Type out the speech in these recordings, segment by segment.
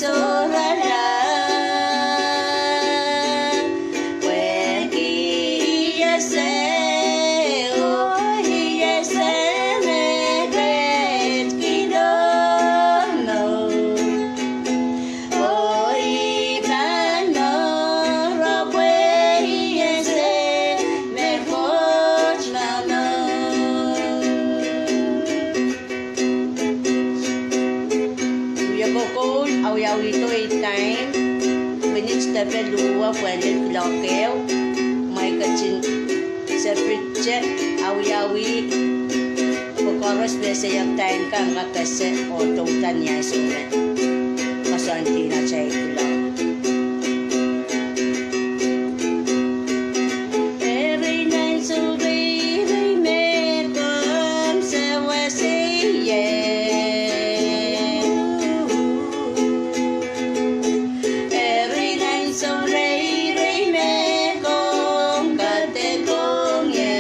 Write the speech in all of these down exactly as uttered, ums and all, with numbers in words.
sohrala, pwehki I ese, oh, I ese me ketkihdo mour. Oh, I pahn mour, oh, pwe I ese me Koht momour. Wia kokoul, awiawihdo ei time, minit depe luhwe pwehn lel kuloak ehu, mwein ketin sepit te awiawi, pwe koaros me ese time kan kak ese oh douda ni ansou me koasoandi atail kuloak. Eri nan sohte reirei me komw sewese ie. Eri nan sohte reirei me komw kadekohng ie.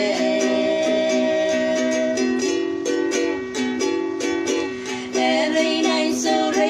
Eri nan sohte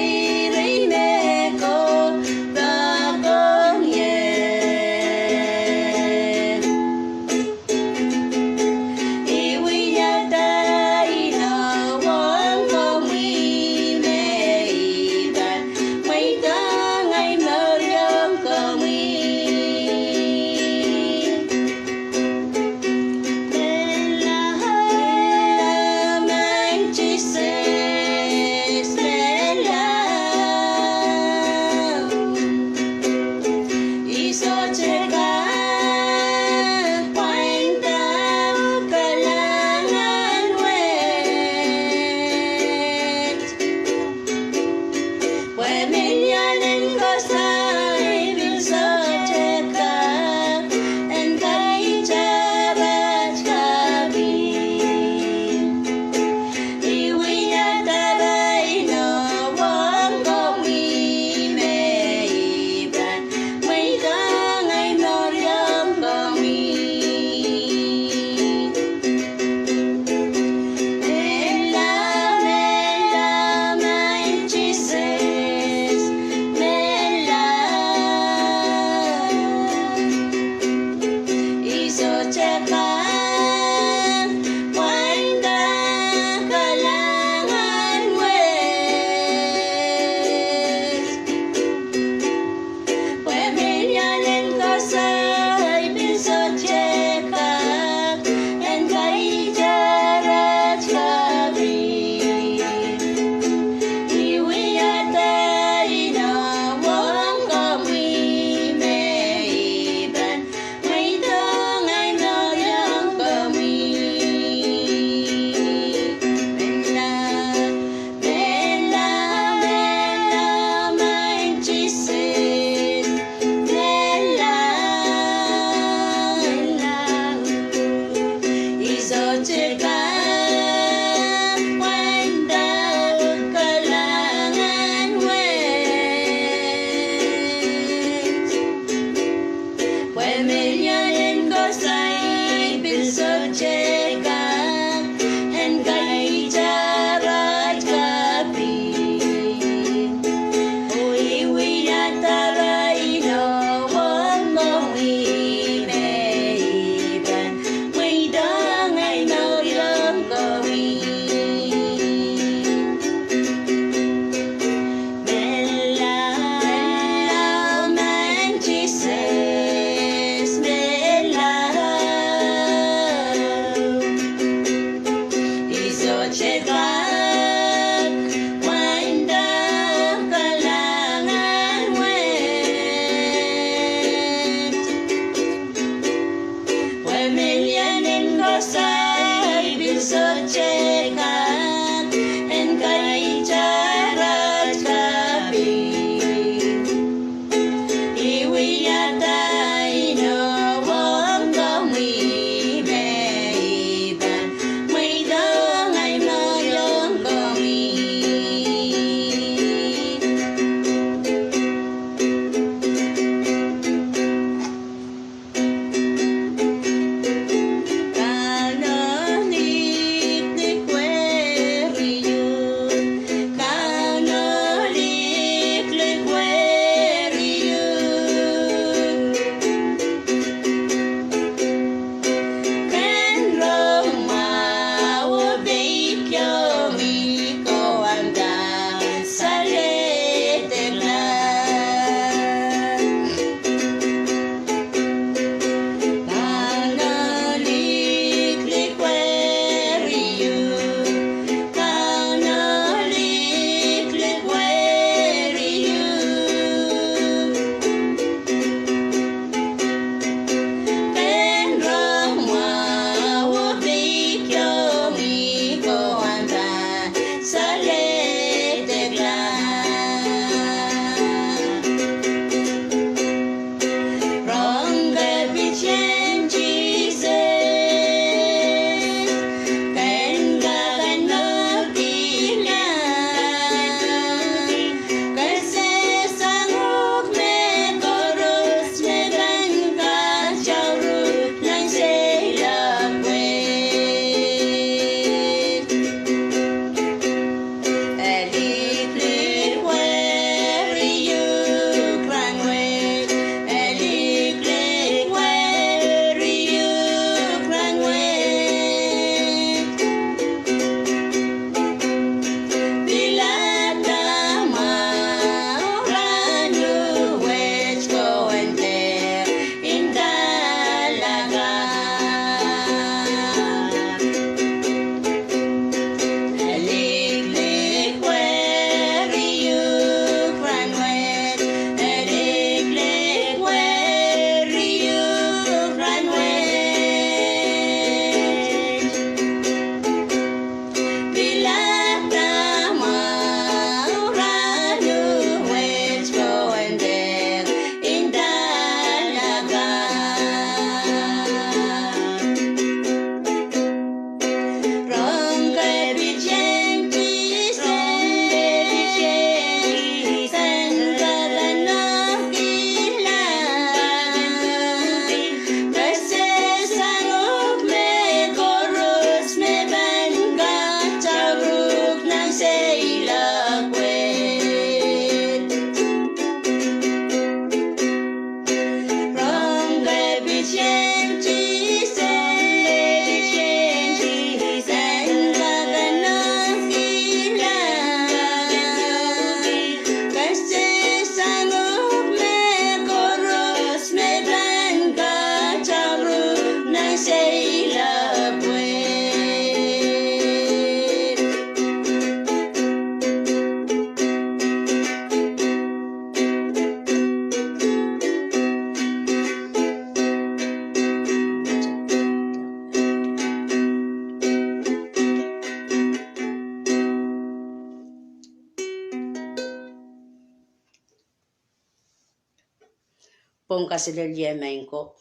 Pwong kaselehlie maing ko.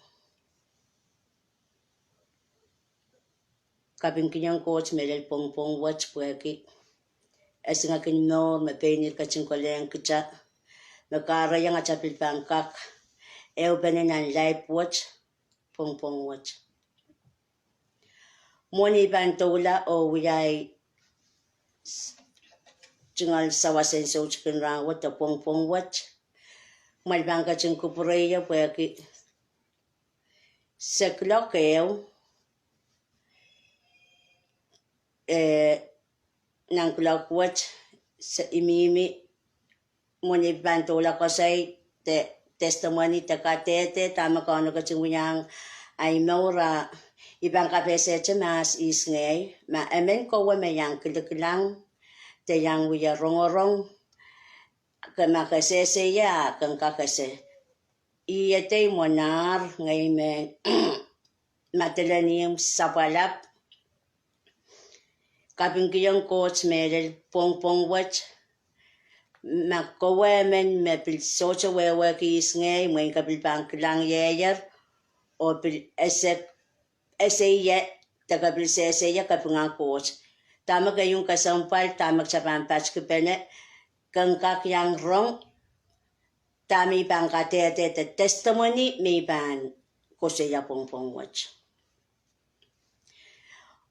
Kapingkihong Koht mehlel pwongpwong wet pwehki e singekin mour me pein ih ketin kolehng kitail, me kahrehiong atail pil pahn kak ehupene nan laip wet, pwongpwong wet. Mwohn I pahn doula oh wia ei tungoal sawas en soutikin rahnwet de pwongpwong wet, kumwail pahn ketin kupwure ie pwehki se kuloak ehu, eh, nan kuloak wet, se I mihmi, mwohn I pahn doula koasoi de testimony de kadehde dahme Kauno ketin wiahiong ahi mour, a I pahn kapehsehte mahs ihs ngehi, ma emen kowe me iang kilikilang de iang wia rongorong, ke ma ke sehse ie a ke kak ese. Ih edei mwohn ar ngehi me madelenihmw sapwalap. Kapingkihong Koht mehlel pwongpwong wet, ma kowe emen me pil sohte wehwehki ihs ngehi, mwein ke pil pahn kilangehier oh pil ese, ese ie, de ke pil sehse ie, kapinga Koht. Dahme keieu kesempwal, dahme kitail pahn patikipene, ke kak iang rong dahme I pahn kadehde de testimony me I pahn koasoia pwongpwong wet.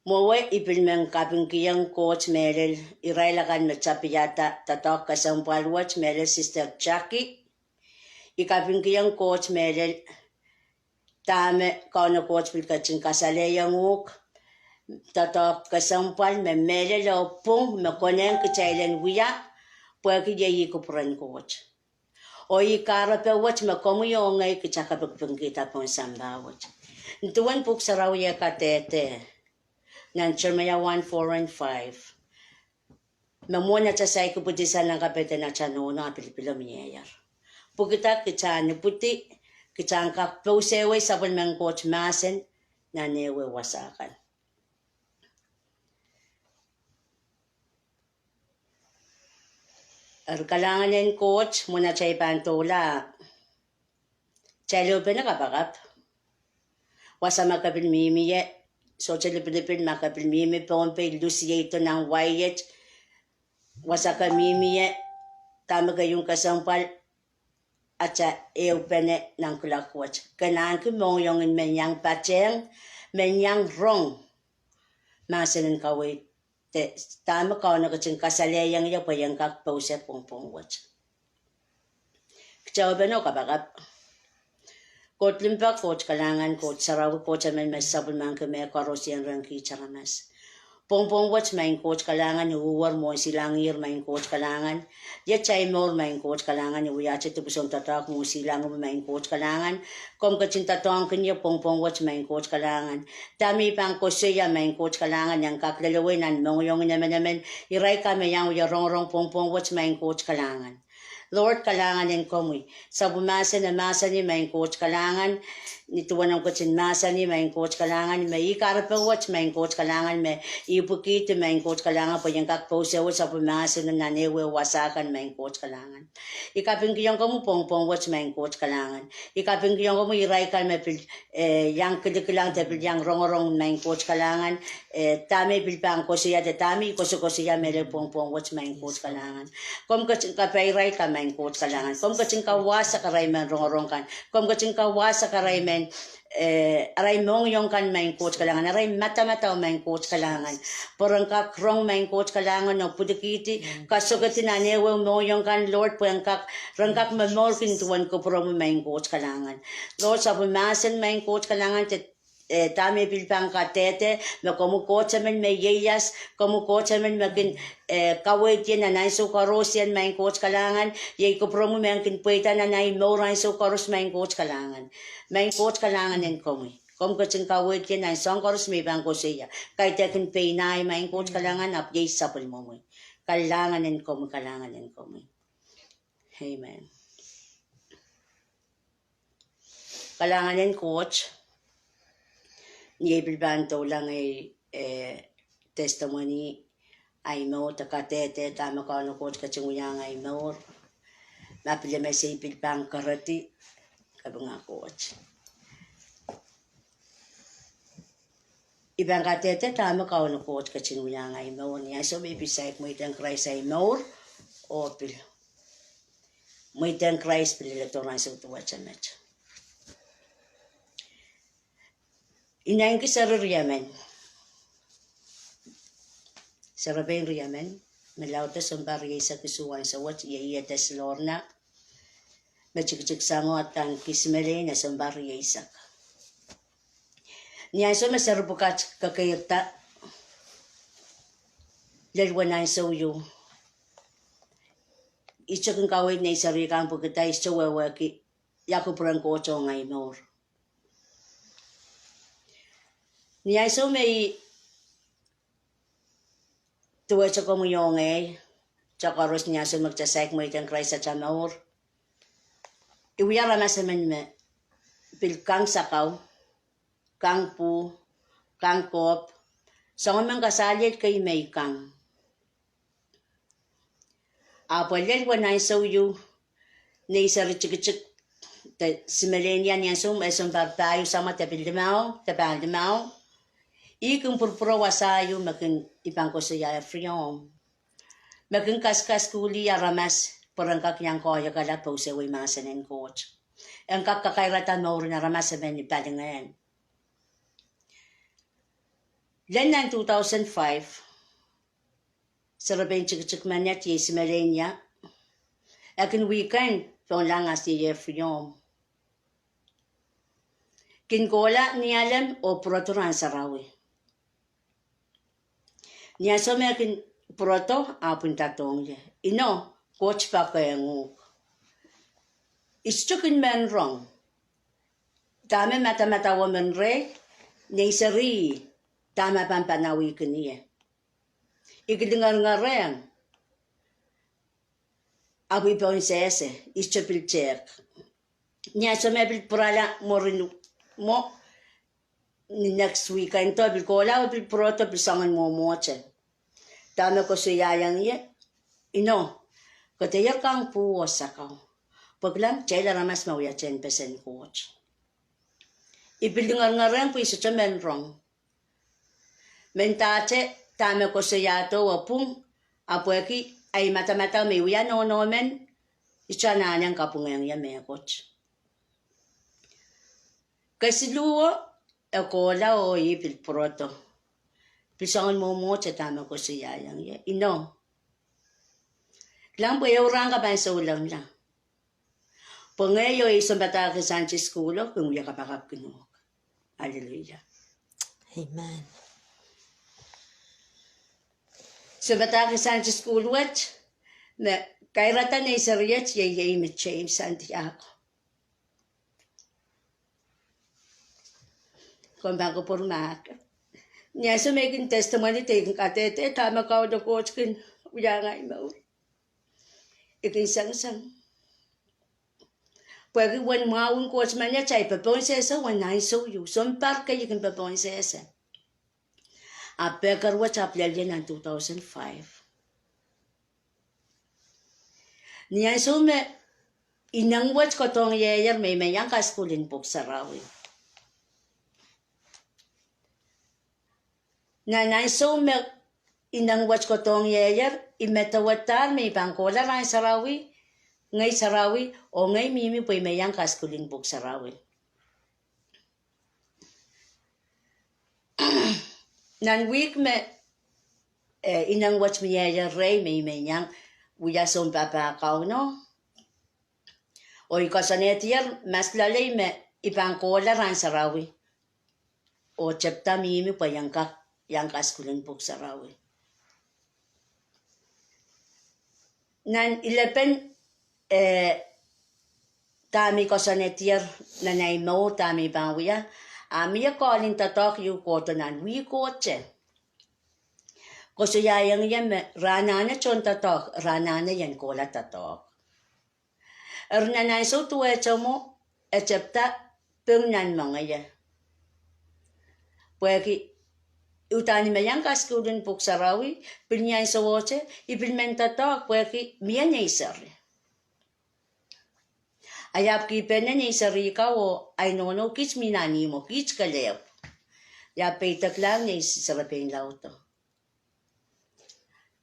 Mwowe I pil men kapingkihong Koht mehlel irail akan me tapihada doadoahk kesempwal wet, mehlel Sister Jackie. I kapingkihong Koht mehlel dahme Kauno Koht pil ketin kasalehiong uhk doadoahk kesempwal me mehlel oh pwung me konehng kitail en wia, pwehki iei ih kupwuren Koht. Oh ih kahrepe wet me komwi oh ngehi kitail kapikipikihda pohn sampah wet. Nin duwen Pwuhk Sarawi e kadehde nan Jeremiah one, four and five, me mwohn atail saikinte pwuhdi sang nan kapehden atail nohno, a pilipil mieier. Pwukida kitail en ipwidi, kitail en kak pousehwei sapwellimen Koht mahsen nan ehu wasa kan. Eri kalahngan en Koht, mwohn atail pahn doula, kitail ehupene kapakap. Wasa ma ke pil mihmi ie, sohte lipilipil ma ke pil mihmi Pohnpei, Lusieido, nan Waiet, wasa ke mihmi ie, dahme keieu kesempwal, atail ehupene nan kuloak wet. Ke ahneki mohngiong en men iang patehng, men iang rong mahsen en kaweid, de dahme Kauno ketin kasalehiong ie pwe ien kak pousehla pwongpwong wet. Kitail ehupene oh kapakap. Koht limpoak, Koht kalahngan, Koht sarawi, Koht emen me sapwellimaniki mehkoaros ien ren kiht aramas. Pwongpwong wet, maing Koht kalahngan, uwer mwohn silangihr, maing Koht kalahngan. Iet atail mour, maing Koht kalahngan, e wiahte dipwisoun doadoahk mwohn silangimw, maing Koht kalahngan. Komw ketin doadoahngkin ie pwongpwong wet, maing Koht kalahngan. Dahme I pahn koasoia, maing Koht kalahngan, en kak lelewei nan mohngiong en emenemen irail kan me iang wia rongorong pwongpwong wet, maing Koht kalahngan. Lord, kalahngan en komwi. Sapwellimahsen e mahsanih, maing Koht kalahngan, ni duwen omw ketin mahsanih, maing Koht kalahngan, me ih kahrepe wet, maing Koht kalahngan, me I ipwikihdi, maing Koht kalahngan, pwe ien kak pousehwei sapwellimahsen nan ehu wasa kan, maing Koht kalahngan. I kapingkihong komwi pwongpwong wet, maing Koht kalahngan. I kapingkihong komwi irail kan me pil, eh, iang kilikilang de pil iang rongorong, maing Koht kalahngan, eh, dahme I pil pahn koasoia de dahme I koasokoasoia mehlel pwongpwong wet, maing Koht kalahngan. Komw ketin kapai irail kan, maing Koht kalahngan. Komw ketin kawahsang arail mehn rongorong kan. Komw ketin kawahsang arail mehn, eh, arail mohngiong kan, maing Koht kalahngan. Arail madamadau, maing Koht kalahngan. Pwe ren kak rong, maing Koht kalahngan, oh pwilikihdi kasokedi nan ehu mohngiong kan, Lord, pwe en kak, ren kak momourki nin duwen kupwuromwi, maing Koht kalahngan. Lord, sapwellimahsen, maing Koht kalahngan, de eh, dahme I pil pahn kadehde, me komwi Koht emen me ieias, komwi Koht emen me kin, eh, kaweid ie nan ansou koaros, maing Koht kalahngan, iei kupwuromwi me en kin pweida nan ahi mour ansou koaros, maing Koht kalahngan. Maing Koht kalahngan en komwi. Komw ketin kaweid ie nan soahng koaros me I pahn koasoia. Kaidehkin pein ahi, maing Koht kalahngan, ahpw iei sapwellimomwi. Kalahngan en komwi, kalahngan en komwi. Amen. Kalahngan en Koht, ni ei pil pahn doulahng ei, eh, testimony, ahi mour de kadehde dahme Kauno Koht ketin wiahiong ahi mour. Ma pil emen se I pil pahn keredi, Kapinga Koht. I pahn kadehde dahme Kauno Koht ketin wiahiong ahi mour ni ansou me I pil saik mweidohng Krais ahi mour, oh pil mweidohng Krais pil leledo nan ansou duwehte met. I naineki seri riemen. Serepein riemen, me laud sounpar rieisek isuh ansou wet, iei ihte Silorna, me tikitik sang adaneki Simelein, sounpar rieisek. Ni ansou me seri pwukat kekeirda lel wen ansou ieu, I sohte kin kaweid nei seri kan pwehki I sohte wehwehki ia kupwuren Koht ong ahi mour. Ni ansou me I duwehte komwi oh ngehi, tohkoaros ni ansou me kitail saik mweidohng Krais atail mour, I wia aramas emen me pil kang sakau, kang pwuh, kang kohp, soangen mehn kasaliel kei me I kang. Ahpw lel wen ansou ieu, nei seri tikitik de Simelein, ni ansou me sounpar pahieu samwa de pil limau, de pahn limau, I kin pwurpwurou wasa ieu me kin, I pahn koasoia Efriom, me kin kaskasukuhlih aramas pwe ren kak iang koahiekala pousehwei mahsen en Koht, en kak kakairada mour en aramas emen ni palingehn. Lel nan two thousand five, serepein tikitik menet iei Simelein, e kin weekend, pohnlahng as iei Efriom, kin kohla Nialem oh pwurodo rahn sarawi. Ni ansou me e kin pwurodo, ahpw I nda dohng ie, Ino, Koht pakehng uhk. I sohte kin men rong dahme madamadau emen rehi, nei seri dahme pahn panawihkin ie. I kilingeringerehng, ahpw I pohnsehse, I sohte pil tehk. Ni ansou me pil pwurala mwurin mwo, ni next weekend o pil kohla oh pil pwurodo, pil soangen mwomwohte. Dahme koasoiaiong ie, Ino, ke dehr kang pwuh oh sakau, pwe kilang, kitail aramas me wia tehnpesen Koht. I pil lingeringerehng pwe I sohte men rong. Mendahte dahme koasoiahdo e pwung, ahpw pwehki ahi madamadau me I wia nohno men, I sohte anahne en kapwungehng ie mehkot. Kesiluhwo, e kohla oh ih pil pwurodo, pil soangen mwomwohte dahme koasoiaiong ie, Ino, kilang, pwe ehu rahn ke pahn soulengla, pwe ngehi oh ei sounpadahk en Sunday school o kin wia kapakapkin uhk. Aleluia. Amen. Sounpadahk en Sunday school wet me kairada nei seri iet iei Amy James Santiago. Komw pahn kupwur mahk. Ni ansou me I kin testimony de I kin kadehde dahme Kauno Koht kin wiahiong ahi mour, I kin sengiseng, pwehki uwen mwahun Koht menet ahi popohnsehse uwen ansou ieu, sounpar kei I kin popohnsehse. Ahpw pehker wet ahpw lel ie nan two thousand five. Ni ansou me ineng wet kohdohngiehier me I men iang kasukuhl en Pwuhk Sarawi. Nan ansou me ineng wet kohdohngiehier, I medewedahr me I pahn kohla rahn sarawi, ngehi sarawi, oh ngehi mihmi pwe I men iang kasukuhl en Pwuhk Sarawi. Nan wihk me, eh, ineng wet mieier rehi me I men iang wia sounpapah Kauno, oh I koasoanehdier mas loalei me I pahn kohla rahn sarawi oh tepda mihmi pwe I en kak iang kasukuhl en Pwuhk Sarawi. Nan ilepen, eh, dahme I koasoanehdier nan ahi mour dahme I pahn wia, a mie kohlin doadoahk ieu kohdo nan wihk ohte, koasoiaiong ie me re anahne tohndoadoahk, re anahne I en kohla doadoahk. Eri nan ansou duwehte mwo, e tepda ping nan moangei, pwehki I uhdahn I men iang kasukuhl en Pwuhk Sarawi, pil ni ansou ohte I pil men doadoahk pwehki mie nei seri. Ahpw kihpene nei serihka oh ahi nohno kiht mi nan ihmwo, kiht kelehpw. Ahpw peideklahng nei serepein laudo.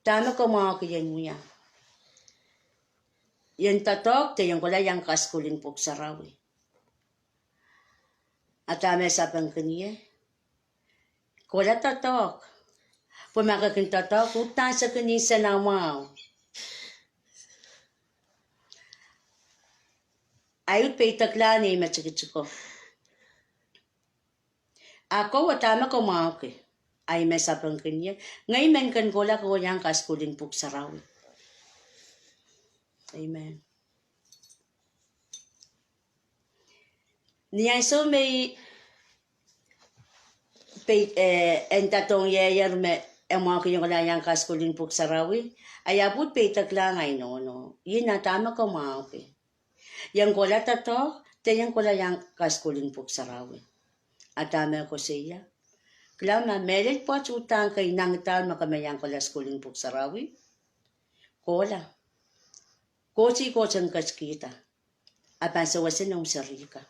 Dahme komw mwahuki ien wia? Ien doadoahk de ien kohla iang kasukuhl en Pwuhk Sarawi? A dahme sapengkin ie? Kohla doadoahk. Pwe ma ke kin doadoahk, uhdahn se kin nsenamwahu. Ahi uhd peideklahng nei me tikitiko. A kowe, dahme komw mwahuki? Ahi me sapengkin ie, ngehi men kin kohla, ke iang kasukuhl en Pwuhk Sarawi. Amen. Ni ansou me i pei, eh, en doadoahngiehier me e mwahuki ien kohla iang kasukuhl en Pwuhk Sarawi, a e ahpw uhd peideklahng ahi nohno. Ih, a dahme komw mwahuki? Ien kohla doadoahk, de ien kohla iang kasukuhl en Pwuhk Sarawi? A dahme koasoia? Kilang, ma mehlel pwoat uhdahn kei nangidahr ma ke men iang kohla sukuhl en Pwuhk Sarawi, kohla. Koht, Koht en ketikihda. A pahn sewese noumw serihka.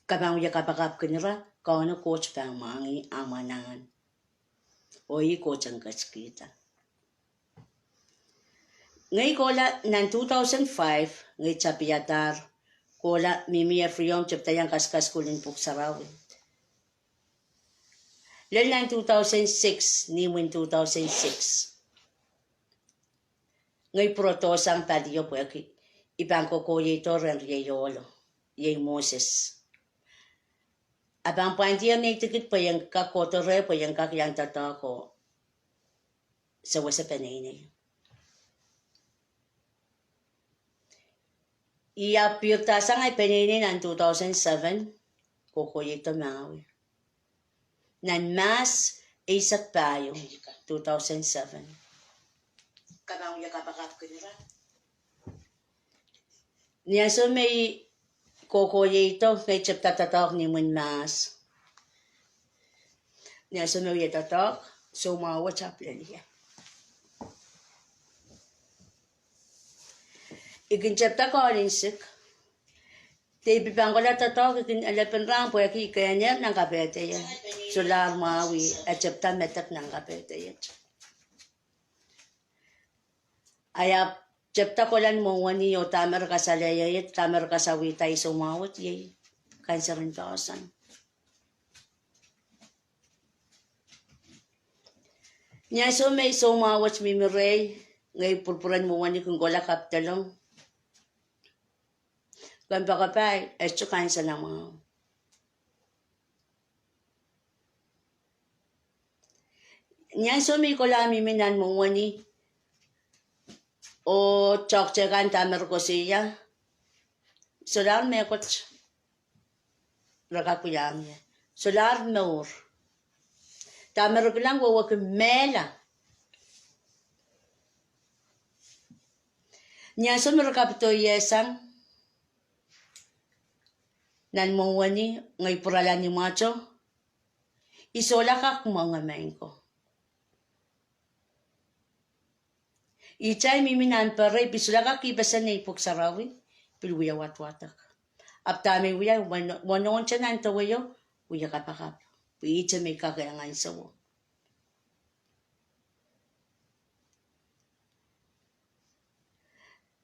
Ke pahn wia kapakap kin ira, Kauno Koht pahn mwahngih ahmw anahn. Oh ih Koht en ketikihda. Ngehi kohla nan two thousand five, ngehi tapihadahr kohla mihmi Efriom, tepda iang kasukuhl en Pwuhk Sarawi. Lel nan two thousand six, ni imwin two thousand six, ngehi pwurodohsang palio pwehki i pahn kokoiehdo rehn riei ohlo, iei Moses. A pahn pwaindier nei tikit pwe ien kak kohdo reh pwe ien kak iang doadoahk oh sewese peneinei. I ahpw pirdahsang ahi peneinei nan two thousand seven, kokoiehdo Maui. Nan Mahs eisek pahieu, two thousand seven. Ni ansou me i kokoiehdo, ngehi tepda doadoahk ni imwin Mahs. Ni ansou me i wia doadoahk, soumwahu wet ahpw lel ie. I kin tepda Koalinsik. De i pil pahn kohla doadoahk, i kin elepen rahn pwehki i kehnehr nan kapehde iet. Solahr mwahu, e tepda medek nan kapehde iet. A e ahpw tepda kohla ni mwomwen ih oh dahme re kasalehier, dahme re kasawihda, soumwahu wet iei kanser en poahsoan. Ni ansou me i soumwahu wet mihmi rehi, ngehi pwurpwurehng mwomwen ih, kin kohla kapidolong. Kompoakepahi, e sohte kansenamwahu. Ni ansou me i kohla mihmi nan mwomwen ih, oh toahkte kan dahme re koasoia, solahr mehkot re kak wiahiong ie. Solahr mour. Dahme re kilang, wehwehki mehla. Ni ansou me re kapidoiehsang nan mwomwen ih, ngehi pwurala ni mwato, i sohla kak mwenge, maing ko. Ihte mihmi nan perei, pil sohla kak kihpeseng nei Pwuhk Sarawi, pil wia wadwadek. Ahpw dahme i wia, weno-, wenohnte nan deweo, wia kapakap. Pwe ihte me i kak iang ansouo.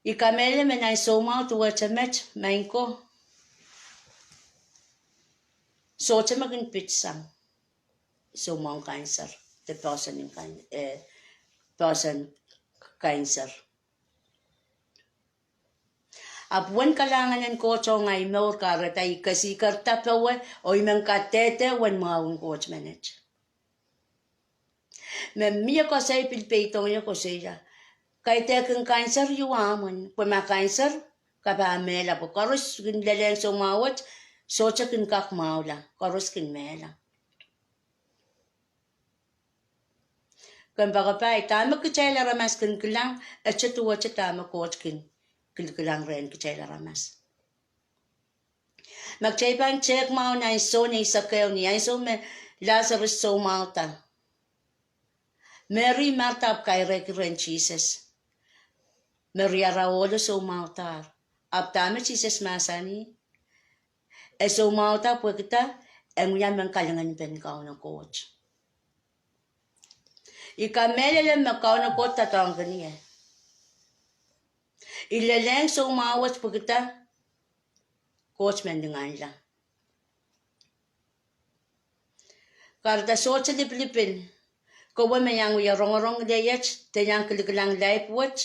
I kamehlele me nan soumwahu duwehte met, maing ko, sohte me kin pitsang soumwahu kanser, de poahsoan kan-, eh, poahsoan kanser. Ahpw uwen kalahngan en Koht ong ahi mour kahrehda i kesikerda powe, oh i men kadehde uwen mwahun Koht menet. Me mie koasoi pil peidohng ie, koasoia, kaidehkin kanser ieu ahmw men, pwe ma kanser, ke pahn mehla, pwe koaros kin lelehng soumwahu wet, sohte kin kak mwahula, koaros kin mehla. Kompoakepahi, dahme kitail aramas kin kilang, e sohte duwehte dahme Koht kin kilkilang rehn kitail aramas. Ma kitail pahn tehk mwahu nan Sohn eisek ehu, ni ansou me Lasarus soumwahuda, Meri, Marda ahpw kairehki rehn Sises. Meri ara ohlo, soumwahudahr. Ahpw dahme Sises mahsanih? E soumwahda pwehki dah? E wia mehn kalinganpen Kauno Koht. I kamehlele me Kauno Koht doadoahngkin ie. I lelehng soumwahu wet pwehki dah? Koht men linganla. Kahrehda sohte lipilipil, kowe me iang wia rongorong lel iet de iang kilikilang laip wet,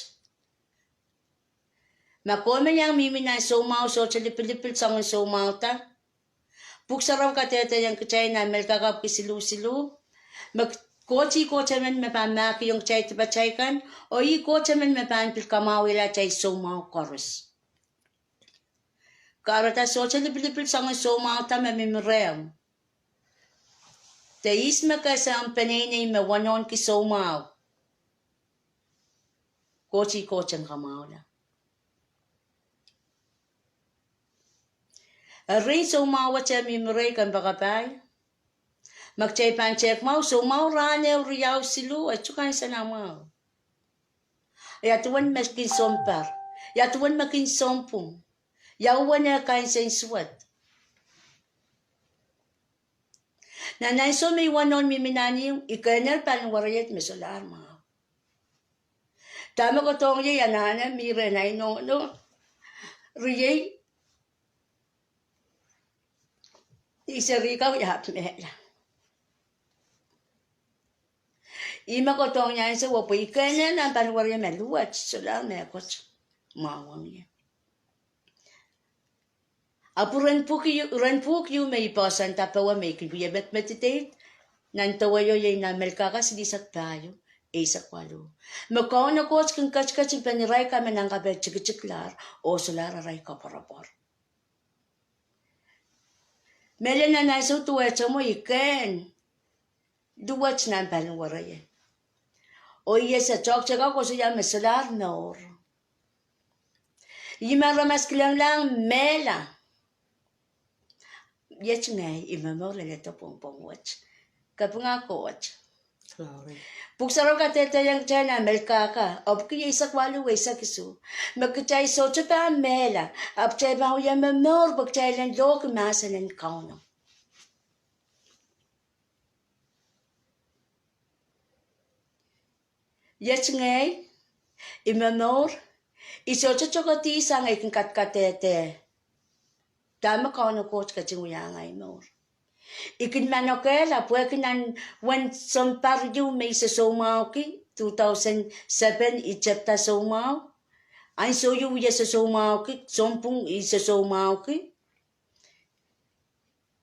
ma kowe me iang mihmi nan soumwahu sohte lipilipil soangen soumwahda, Pwuhk Sarawi kadehdehiong kitail nan Melkahka epwiki siluh siluh, me Koht ih Koht emen me pahn mahkihong kitail dipatail kan, oh ih Koht emen me pahn pil kamwahwihala atail soumwahu koaros. Kahrehda sohte lipilipil soangen soumwahda me mihmi rehmw, de ihs me kehse omw peneinei me wanohnki soumwahu? Koht ih Koht en kamwahula. Erein soumwahu wet e mihmi rehi, kompoakepahi, ma kitail pahn tehk mwahu, soumwahu rahn ehu riau siluh e sohte kansenamwahu. Ia duwen me kin sounpar? Ia duwen me kin sounpwung? Ia uwen eh kansensuwed? Nan ansou me I wanohn mihmi nan ihmw, I kehnehr paliwereiet me solahr mwahu. Dahme kohdohng ie, I anahne mi rehn ahi nohno riei, I serihka, I ahpw mehla. Ihme kohdohng ni ansou wo pwe I kehnehr nan paliwereiet me luwet solahr mehkot mwahu ong ie. Ahpw ren pwuhk ieu, ren pwuhk ieu me I poahsoanda powe me I kin wie meditate nan deweo iei nan Melkahka silihsek pahieu, eisek waluh, me Kauno Koht kin ketiket pen irail kan me nan kapehd tikitiklahr oh solahr arail koapworopwor. Mehlel nan ansou duwehte mwo I kehn luwet nan paliwereiet, oh I ese toahk teikan koasoia me solahr mour. Ihme aramas kilenglahng mehla. Iet ngehi I momour leledo pwongpwong wet. Kapinga Koht. Pwuhk Sarawi kadehdehiong kitail nan Melkahka epwiki eisek waluh, eisek isuh, me kitail sohte pahn mehla, ahpw kitail pahn wie momour pwe kitail en lohki mahsen en Kauno. Iet ngehi I momour, I sohte tokedihsang ei kin kadkadehde dahme Kauno Koht ketin wiahiong ahi mour. I kin manokehla pwehki nan wen sounpar ieu me I sosoumwahuki, two thousand seven I tepda soumwahu. Ansou ieu I sosoumwahuki, sounpwung I sosoumwahuki.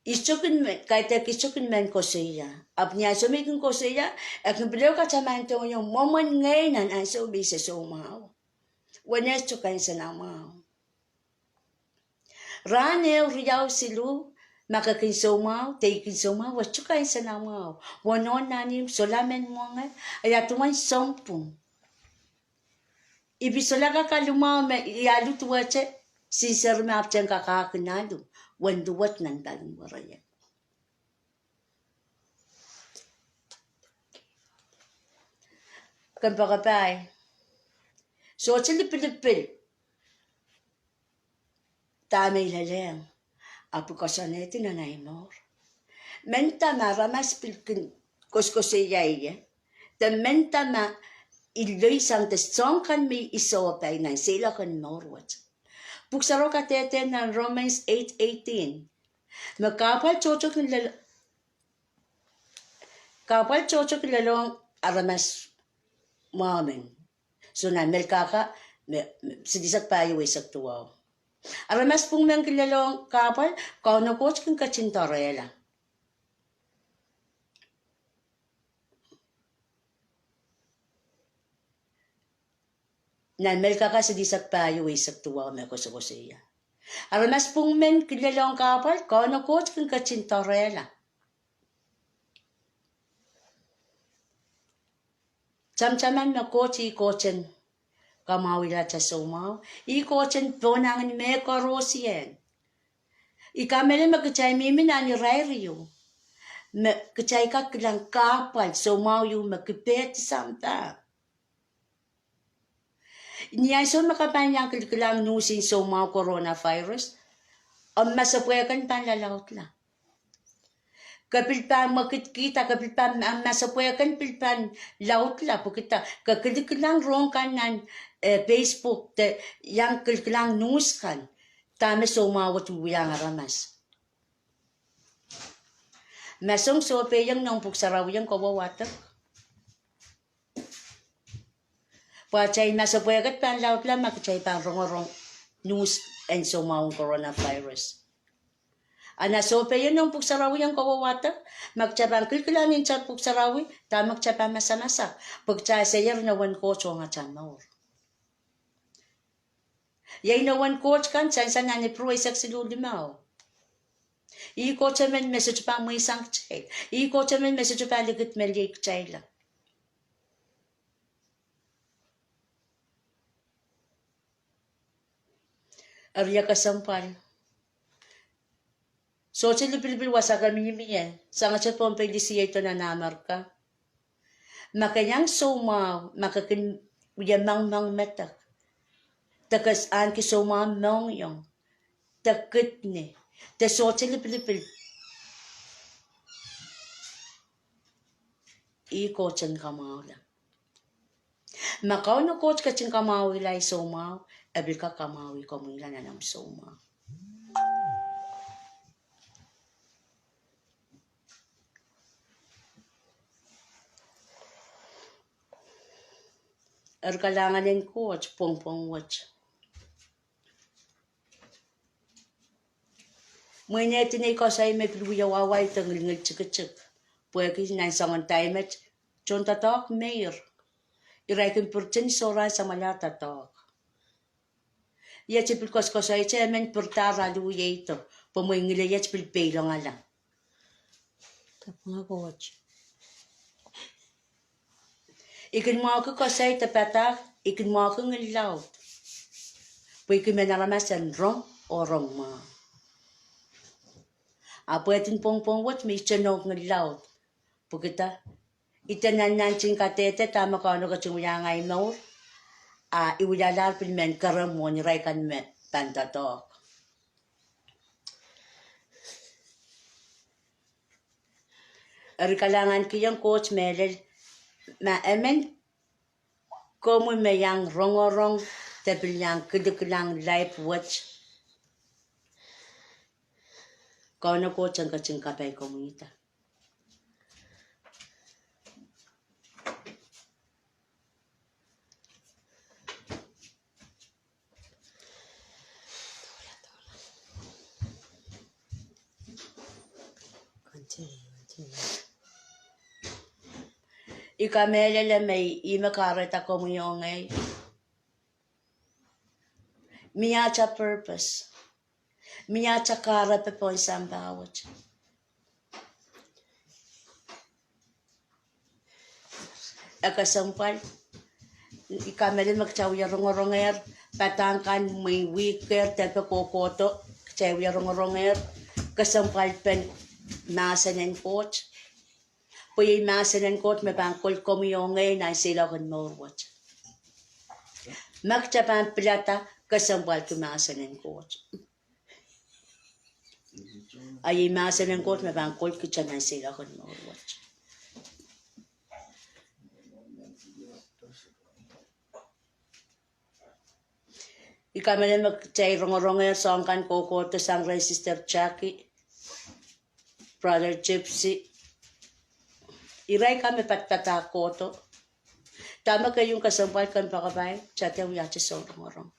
I sohte kin men, kaidehk I sohte kin men koasoia. Ahpw ni ansou me I kin koasoia, e kin pil ehu katamandohng ie mwomwen ngehi nan ansou me I sosoumwahu. Wenehte kansenamwahu. Rahn ehu riau siluh, ma ke kin soumwahu, de I kin soumwahu, e sohte kansenamwahu. Wanohn nan ihmw, solahr men mwenge, ia duwen sounpwung. I pil solahr kak alu mwahu me I alu duwehte, since eri me ahpwtehn kak kin alu, wen luwet nan paliwereiet. Kompoakepahi, sohte lipilipil dahme I lelehng, ahpw I koasoanehdi nan ahi mour. Mendahte ma aramas pil kin koasokoasoia ie, de mendahte ma I leisang de soahng kan me I sohpai nan seiloak en mour wet. Pwuhk Sarawi kadehde nan Romans eight eighteen me kahpwal tohto kin lel-, kahpwal tohto kin lelohng aramas mwahu men. Soh, nan Melkahka me, me silihsek pahieu eisek duwau. Aramas pwung men kin lelohng kahpwal, Kauno Koht kin ketin doarehla. Nan Melkahka silihsek pahieu eisek duwau me koasokoasoia. Aramas pwung men kin lelohng kahpwal, Kauno Koht kin ketin doarehla. Tamataman me Koht ih Koht en kamwahwihla atail soumwahu, ih Koht en pohnangin mehkoaros ien. I kamehlele me kitail mihmi nan irair ieu me kitail kak kilang kahpwal soumwahu ieu me kipehdi sampah. Ni ansou me ke pahn iang kilikilang nuhs en soumwahu coronavirus, omw masepwehkan pahn lalaudla. Ke pil pahn mwekidkihda, ke pil pahn, omw masepwehkan pil pahn laudla pwehki ke kilikilang rohng kan nan, eh, Facebook de iang kilikilang nuhs kan. Dahme soumwahu wet wiahiong aramas. Ma soang sohpehiong noumw pwuhk sarawi ong kowe wadek. Pwe atail masepwehkan pahn laudla ma kitail pahn rongorong nuhs en soumwahun coronavirus. A ma sohpehiong noumw pwuhk sarawi ong kowe wadek, ma kitail pahn kilikilang nta pwuhk sarawi, dahme kitail pahn masamasakih, pwe kitail seier inowen Koht ong atail mour. Iei inowen Koht kan sansal nan Ipru eisek siluh limau. Ih Koht emen me sohte pahn mweisang kitail. Ih Koht emen me sohte pahn likidmeliei kitailla. Eri e kesempwal. Sohte lipilipil wasa ke mihmi ie, sangete Pohnpei, Lisieido nan Amerika. Ma ke iang soumwahu, ma ke kin wie mengmengmedek, de ke ahneki soumwahu mohngiong, de kidney, de sohte lipilipil, ih Koht en kamwahula. Ma Kauno Koht ketin kamwahula ei soumwahu, e pil kak kamwahula komwihla nan omw soumwahu. Eri kalahngan en Koht pwongpwong wet. Mwein e kin nei koasoi me pil wie wahwai de ngilngil tikitik, pwehki nan soangen time et tohndoadoahk meir, irail kin pirtin sohrahn samwalahr doadoahk. Iet I pil koasokoasoia emen pirda arail wiewiahdo, pwe mwein ngilei et pil peilongala. Kapinga Koht. I kin mwahuki koasoi de padahk, I kin mwahuki ngil laud. Pwe I kin men aramas en rong oh rong mwahu. A pwehden pwongpwong wet me I tenong ngil laud. Pwehki dah, I de nannantin kadehde dahme Kauno ketin wiahiong ahi mour, a I wialahr pil men kerem mwohn irail kan me pahn doadoahk. Eri kalahngankihong Koht mehlel, ma emen komwi me iang rongorong de pil iang kilikilang live wet, Kauno Koht en ketin kapai komwihda. I kamehlele me ih me kahrehda komwi oh ngehi. Mie ata purpose. Mie ata kahrepe pohn sampah wet. E kesempwal, I kamehlele me kitail wie rongorongehr padahk kan, mwein wihk ehr depe kohkohdo, kitail wie rongorongehr kesempwalpen mahsen en Koht. Pwe iei mahsen en Koht me pahn kol komwi oh ngehi nan seiloak en mour wet. Ma kitail pahn pilada, kesempwalki mahsen en Koht. A iei mahsen en Koht me pahn kol kitail nan seiloak en mour wet. I kamehlele me kitail rongorongehr soahng kan kohkohdo sang rehn Sister Jackie, Brother Gypsy. Irail kan me padapadahk kohdo. Dahme keieu kesempwal kompoakepahi, kitail dehr wiahte soun rongorong.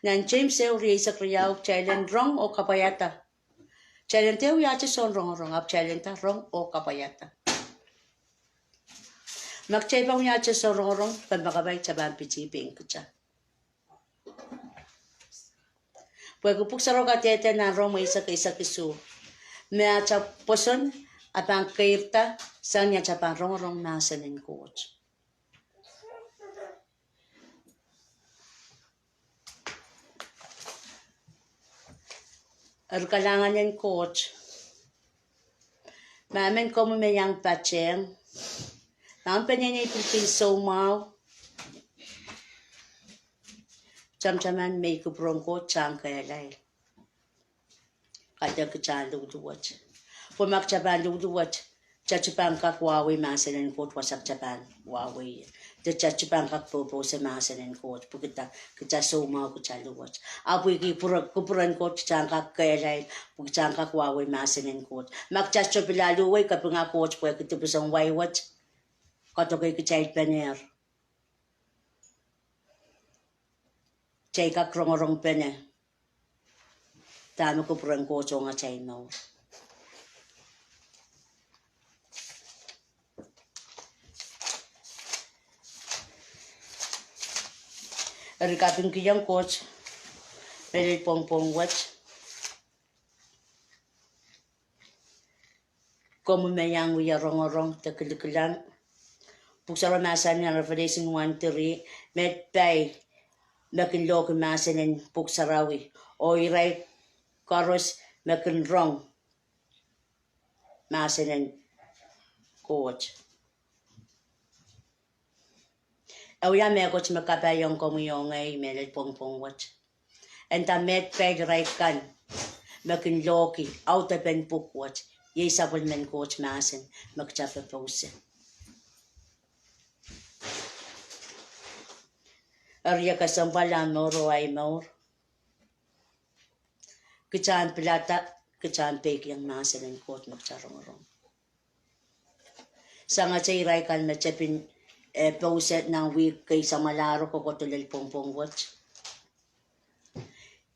Nan James ehu rieisek riau, kitail en rong oh kapwaiada. Kitail en dehr wiahte soun rongorong, ahpw kitail en nda rong oh kapwaiada. Ma kitail pahn wiahte soun rongorong, kompoakepahi kitail pahn pitih pein kitail. Pwehki pwuhk sarawio kadehde nan Rom eisek, eisek isuh, me ata pwoson a pahn keirda sang ni ata pahn rongorong mahsen en Koht. Eri kalahngan en Koht. Ma emen komwi me iang patehng, ma omw peneinei pil kin soumwahu, Tamataman me I kupwuren Koht, kitail en kehlail. Kaidehk kitail en luwet. Pwe ma kitail pahn luwet, kitail sohte pahn kak wahwei mahsen en Koht, wasa kitail pahn wahwei. De kitail sohte pahn kak popohsa mahsen en Koht, pwe kitail, kitail soumwahu, kitail luwet. Ahpw I kupwure-, kupwuren Koht, kitail en kak kehlail, pwe kitail en kak wahwei mahsen en Koht. Ma kitail sohte pil luwet, kapinga Koht pwehki dipwisou wai wet, kadokehr kitail pene. Kitail kak rongorong pene dahme kupwuren Koht ong atail mour. Eri kapingkihong Koht mehlel pwongpwong wet. Komwi me iang wia rongorong de kilikilang. Pwuhk Sarawi mahsanih nan Revelation one three, meid pai me kin lohki mahsen en Pwuhk Sarawi, oh irail koaros me kin rong mahsen en Koht. E wia mehkot me kapaiong komwi oh ngehi mehlel pwongpwong wet. E nda meid pai irail kan me kin lohki audepen pwuhk wet, iei sapwellimen Koht mahsen me kitail popohsa. Eri e kesempwal nan mour oh ahi mour. Kitail en pilada, kitail en peikiong mahsen en Koht me kitail rongorong. Sangete irail kan me tepin, eh, pousehla nan wihk kei samwalahro kokohdo lel pwongpwong wet.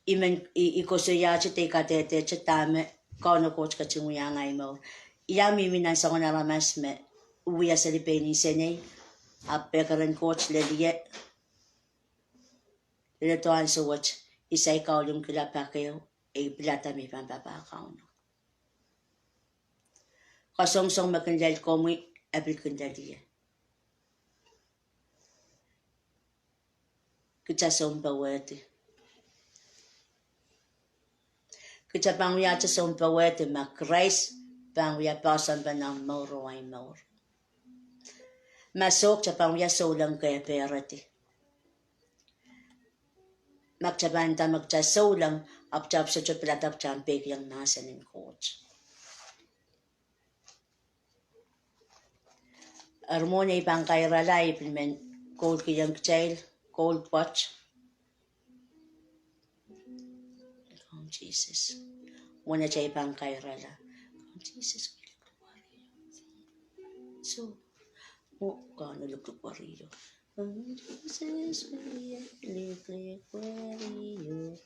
I men, i, i koasoiahte de i kadehdehte dahme Kauno Koht ketin wiahiong ahi mour. Ia mihmi nan soangen aramas me wia seli pein insenei, ahpw pekeren Koht lel ie, leledo ansou wet, I saik kaulimkihla pak ehu, e I pilada me I pahn papah Kauno. Kasongosong me kin lel komwi, e pil kin lel ie. Kitail sounpowehdi. Kitail pahn wiahte sounpowehdi ma Krais pahn wia poahsoanpen omw mour oh ahi mour. Ma soh, kitail pahn wia souleng keperedi. Ma kitail pahn nda me kitail souleng, ahpw kitail sohte pilada kitail en peikiong mahsen en Koht. Eri mwohn ei pahn kairala, I pil men koulkihong kitail, koul pwoat. Kauno Sises. Mwohn ei pahn kairala. Kauno Sises, so, oh, Kauno, liklik weriou. Kauno Sises, liklik weriou.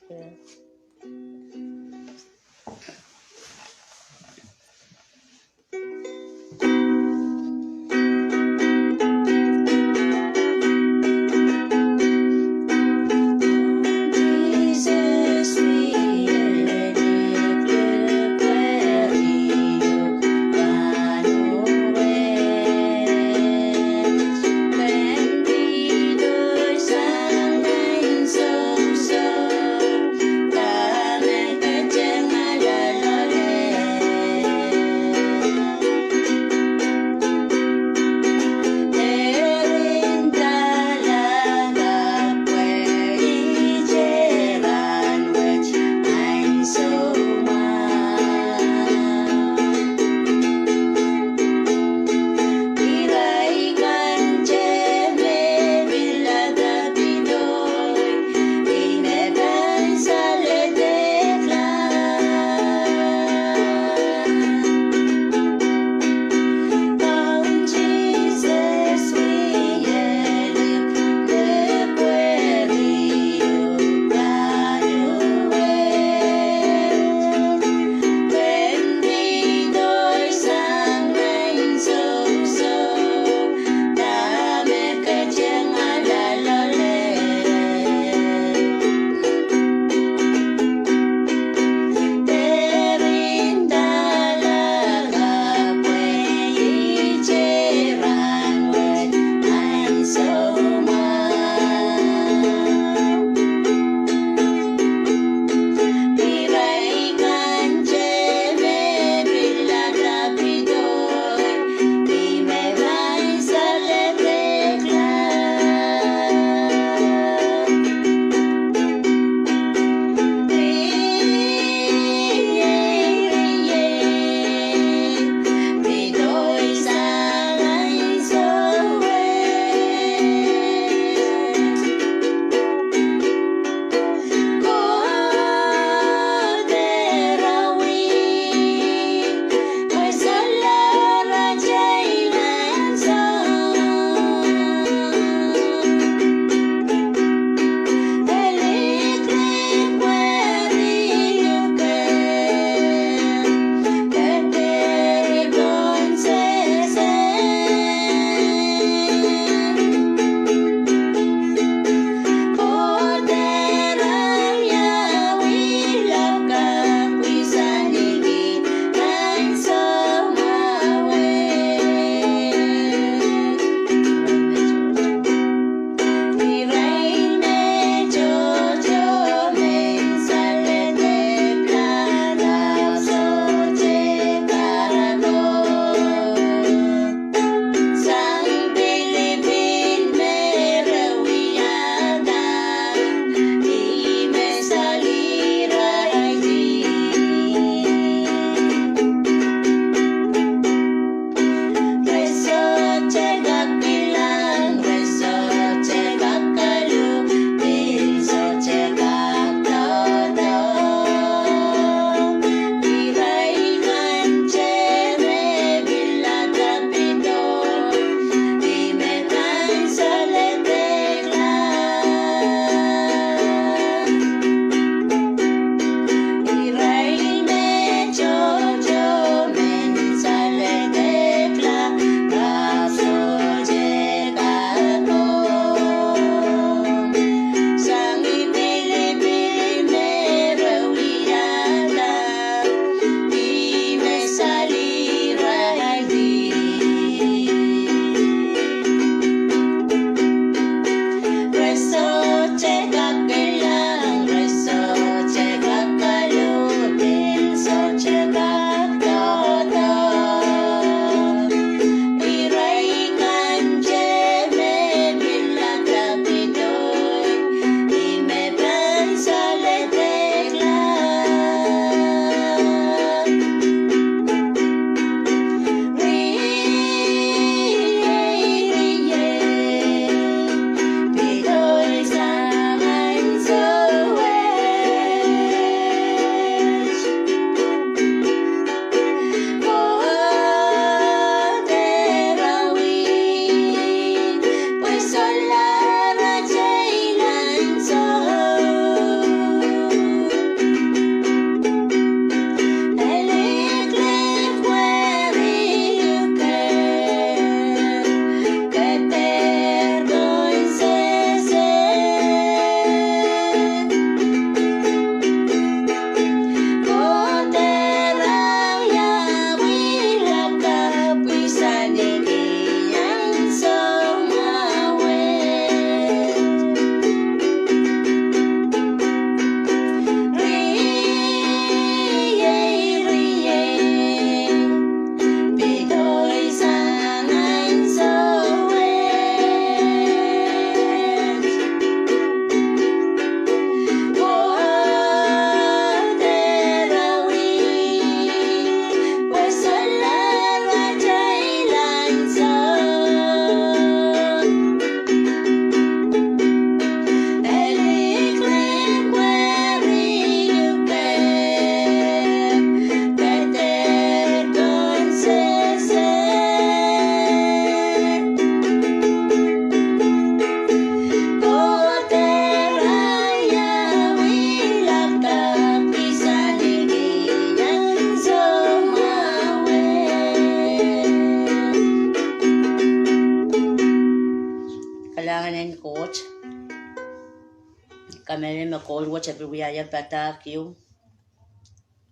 Kamehlele me koul wet e pil wiahiong padahk ieu.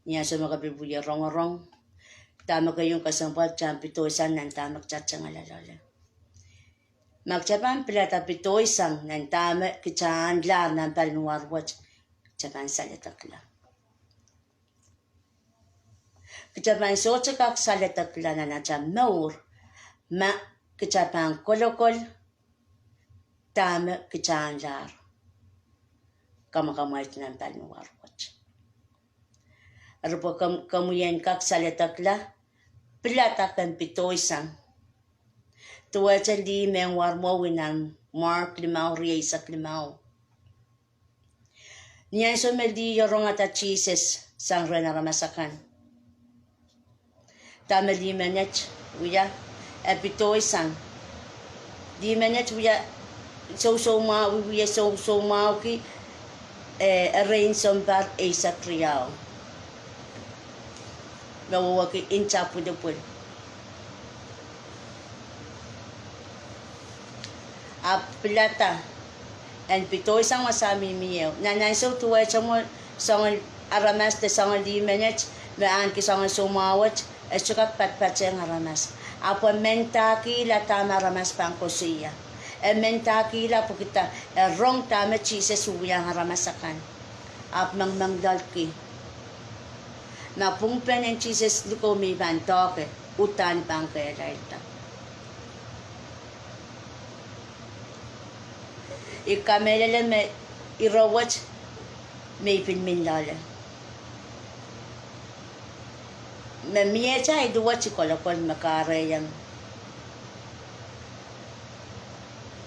Ni ansou me ke pil wie rongorong, dahme keieu kesempwal, kita en pidoisang nan dahme kita tengala loale. Ma kita pahn pilada pidoisang nan dahme kita anahne nan paliwar wet, kita pahn saledekla. Kita pahn sohte kak saledekla nan ata mour ma kita pahn kolokol dahme kita anahne kamwakamwaiti nan paliwar wet. Eri pwe komw, komwi en kak saledekla, pilada ken pidoisang. Duwehte lih mehn warmwowi nan Mark limau, rieisek limau. Ni ansou me lih rongada Sises sang rehn aramas akan, dahme lih menet wia, e pidoisang. Lih menet wia sousou mwahu, wie sousou mwahuki, eh, erein sounpar eisek riau me wehwehki nta pwulopwul. Ahpw pilada en pidoisang wasa mihmi ehu. Nan ansou duwehte mwo soangen aramas de soangen lih menet me ahneki soangen soumwahu wet, e sohte kak patpatehng aramas. Ahpw e mendahkihla dahme aramas pahn koasoia. E mendahkihla pwehki dah, e rong dahme Sises wiahiong aramas akan. Ahpw mengmengloalki ma pwungpen en Sises likou me I pahn doahke, uhdahn pahn kehlailda. I kamehlele me ire wet me I pil mihmi loale. Me mie atail luwet I kolokol me kahrehiong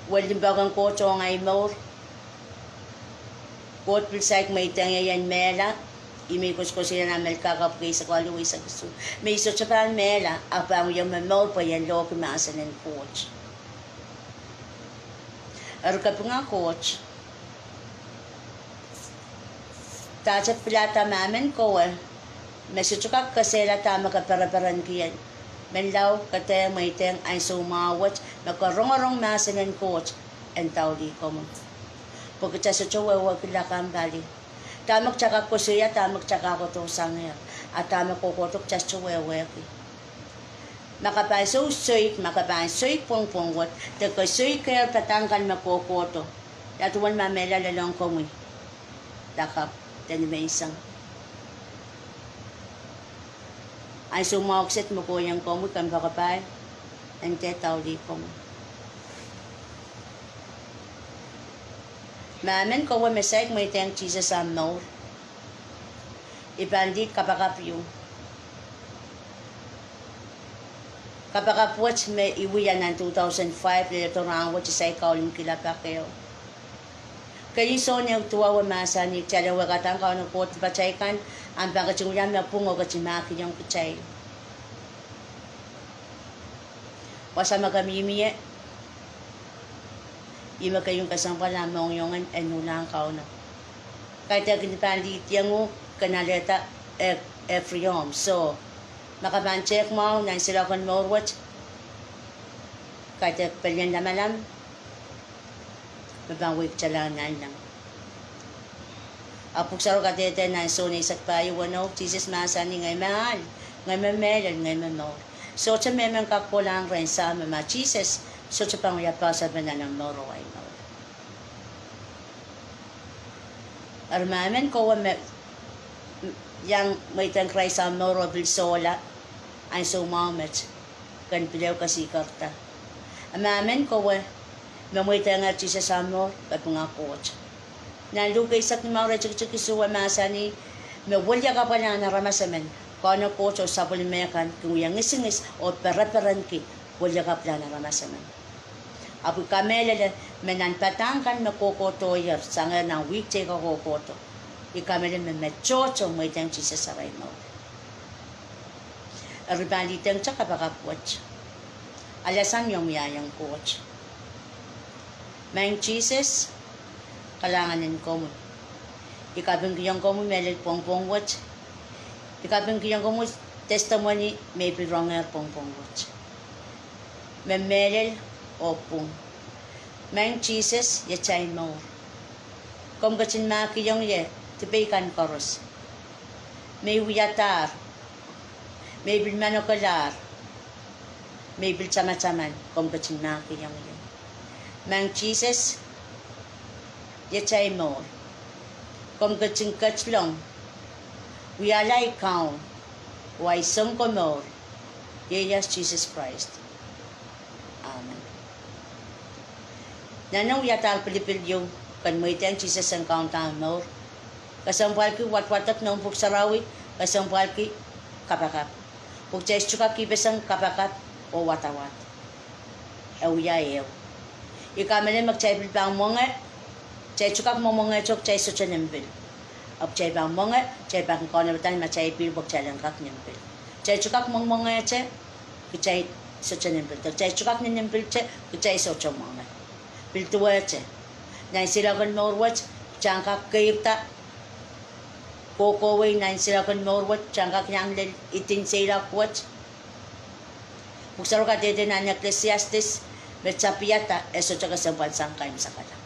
wel limpoak en Koht ong ahi mour. Koht pil saik mweidohng ie I en mehla, ih me I koasokoasoia nan Melkahka pwuhk eisek waluh, eisek isuh, me I sohte pahn mehla, ahpw pahn wia me mour pwe I en lohki mahsen en Koht. Eri kapinga Koht, dahte pilada ma emen kowe me sohte kak kesehla dahme ke pereperenki ie, menlau, ke dehr mweidehng ansou mwahu wet me ke rongorong mahsen en Koht en daulih komwi. Pwe kita sohte wehwehki lakapw pali. Dahme kita kak koasoia, dahme kita kak kohdo sangehr, a dahme kohkohdo kita sohte wehwehki. Ma ke pahn sou soik, ma ke pahn soik pwongpwong wet, de ke soikehr padahk kan me kohkohdo, ia duwen ma mehla lelohng komwi lakapw de nimenseng? Ansou mwahu kiset me kohieng komwi, kompoakepahi en dehr daulih komwi. Ma emen kowe me saik mweidehng Sises ahmw mour, I pahn lih kapakap ieu. Kapakap wet me I wia nan two thousand five, leledo rahn wet I saik kaulimkihla pak ehu. Keieun Sohn ehu duwau e mahsanih, kitail en wehkadahng Kauno Koht dipatail kan, ahmw pahn ketin wia me pwung oh ketin mahkihong kitail. Wasa me ke mihmi ie, ih me keieun kesempwal ahmw mohngiong en nuhlahng Kauno. Kaidehk I pahn lihdiong uhk, ken alehda, eh, eh, free home. So ma ke pahn tehk mwahu nan siloak en mour wet, kaidehk pelien lamalam me pahn weikitailahng nanleng. A pwuhk sarawio kadehde nan Sohn eisek pahieu weneu, Sises mahsanih, Ngehi me ahl, ngehi me mehlel, ngehi me mour. Sohte mehmen kak kohlahng rehn Sahmo ma Sises sohte pahn wia poahsoan nan omw mour oh ahi mour. Eri ma emen kowe me iang mweidehng Krais ahmw mour oh pil sohla ansou mwahu met, ken pil ehu kesihkerda. A ma emen kowe me mweidehngehr Sises ahmw mour, kapinga Koht. Nan Luk eisek limau, iretikitik isuh e mahsanih me weliakapwalahn aramas emen, Kauno Koht oh sapwellime kan kin wia ngisingis oh pereperenki weliakapwalahn aramas emen. Ahpw I kamehlele me nan padahk kan me kohkohdohier sangehr nan wihk teikan kohkohdo, I kamehlele me, me tohto mweidehng Sises arail mour. Eri I pahn lihdiong kita kapakap wet. Alasang iong wiahiong Koht. Maing Sises, kalahngan en komwi. I kapingkihong komwi mehlel pwongpwong wet. I kapingkihong komwi testimony me I pil rongehr pwongpwong wet, me mehlel oh pwung. Maing Sises, iet ahi mour. Komw ketin mahkihong ie dipei kan koaros me I wiadahr, me I pil manokelahr, me I pil tamataman, komw ketin mahkihong ie. Maing Sises, iet ei mour. Komw ketin ketlong wiahla ei Kaun oh ei Sounkomour, ieias Sises Krais. Amen. Nan omw wiadahr pilipil ieu, ken mweidehng Sises en kaunda omw mour, kesempwalki wadwadek noumw pwuhk sarawi, kesempwalki kapakap. Pwe kitail sohte kak ipeseng kapakap oh wadawad. E wia ehu. I kamehlele me kitail pil pahn mwenge, kitail sohte kak mwomwengehte oh kitail sohte nim pil. Ahpw kitail pahn mwenge, kitail pahn kin kaunopada ma kitail pil pwe kitail en kak nim pil. Kitail sohte kak mwomwengehte, kitail sohte nim pil. Kitail sohte kak nim pil te, kitail sohte mwenge. Pil duwehte, nan seiloak en mour wet, kitail en kak keirda kohkohwei nan seiloak en mour wet, kitail en kak iang lel idin seiloak wet. Pwuhk sarawi kadehde nan Eklesiastes me tapihada e sohte kesempwal sang kaimwisekala.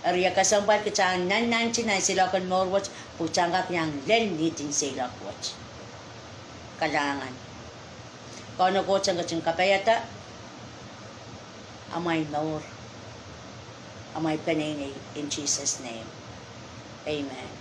Eri e kesempwal kitail en nannanti nan seiloak en mour wet, pwe kitail en kak iang lel ni idin seiloak wet. Kalahngan. Kauno Koht en ketin kapaiada amwail mour, amwail peneinei, in Jesus' name. Amen.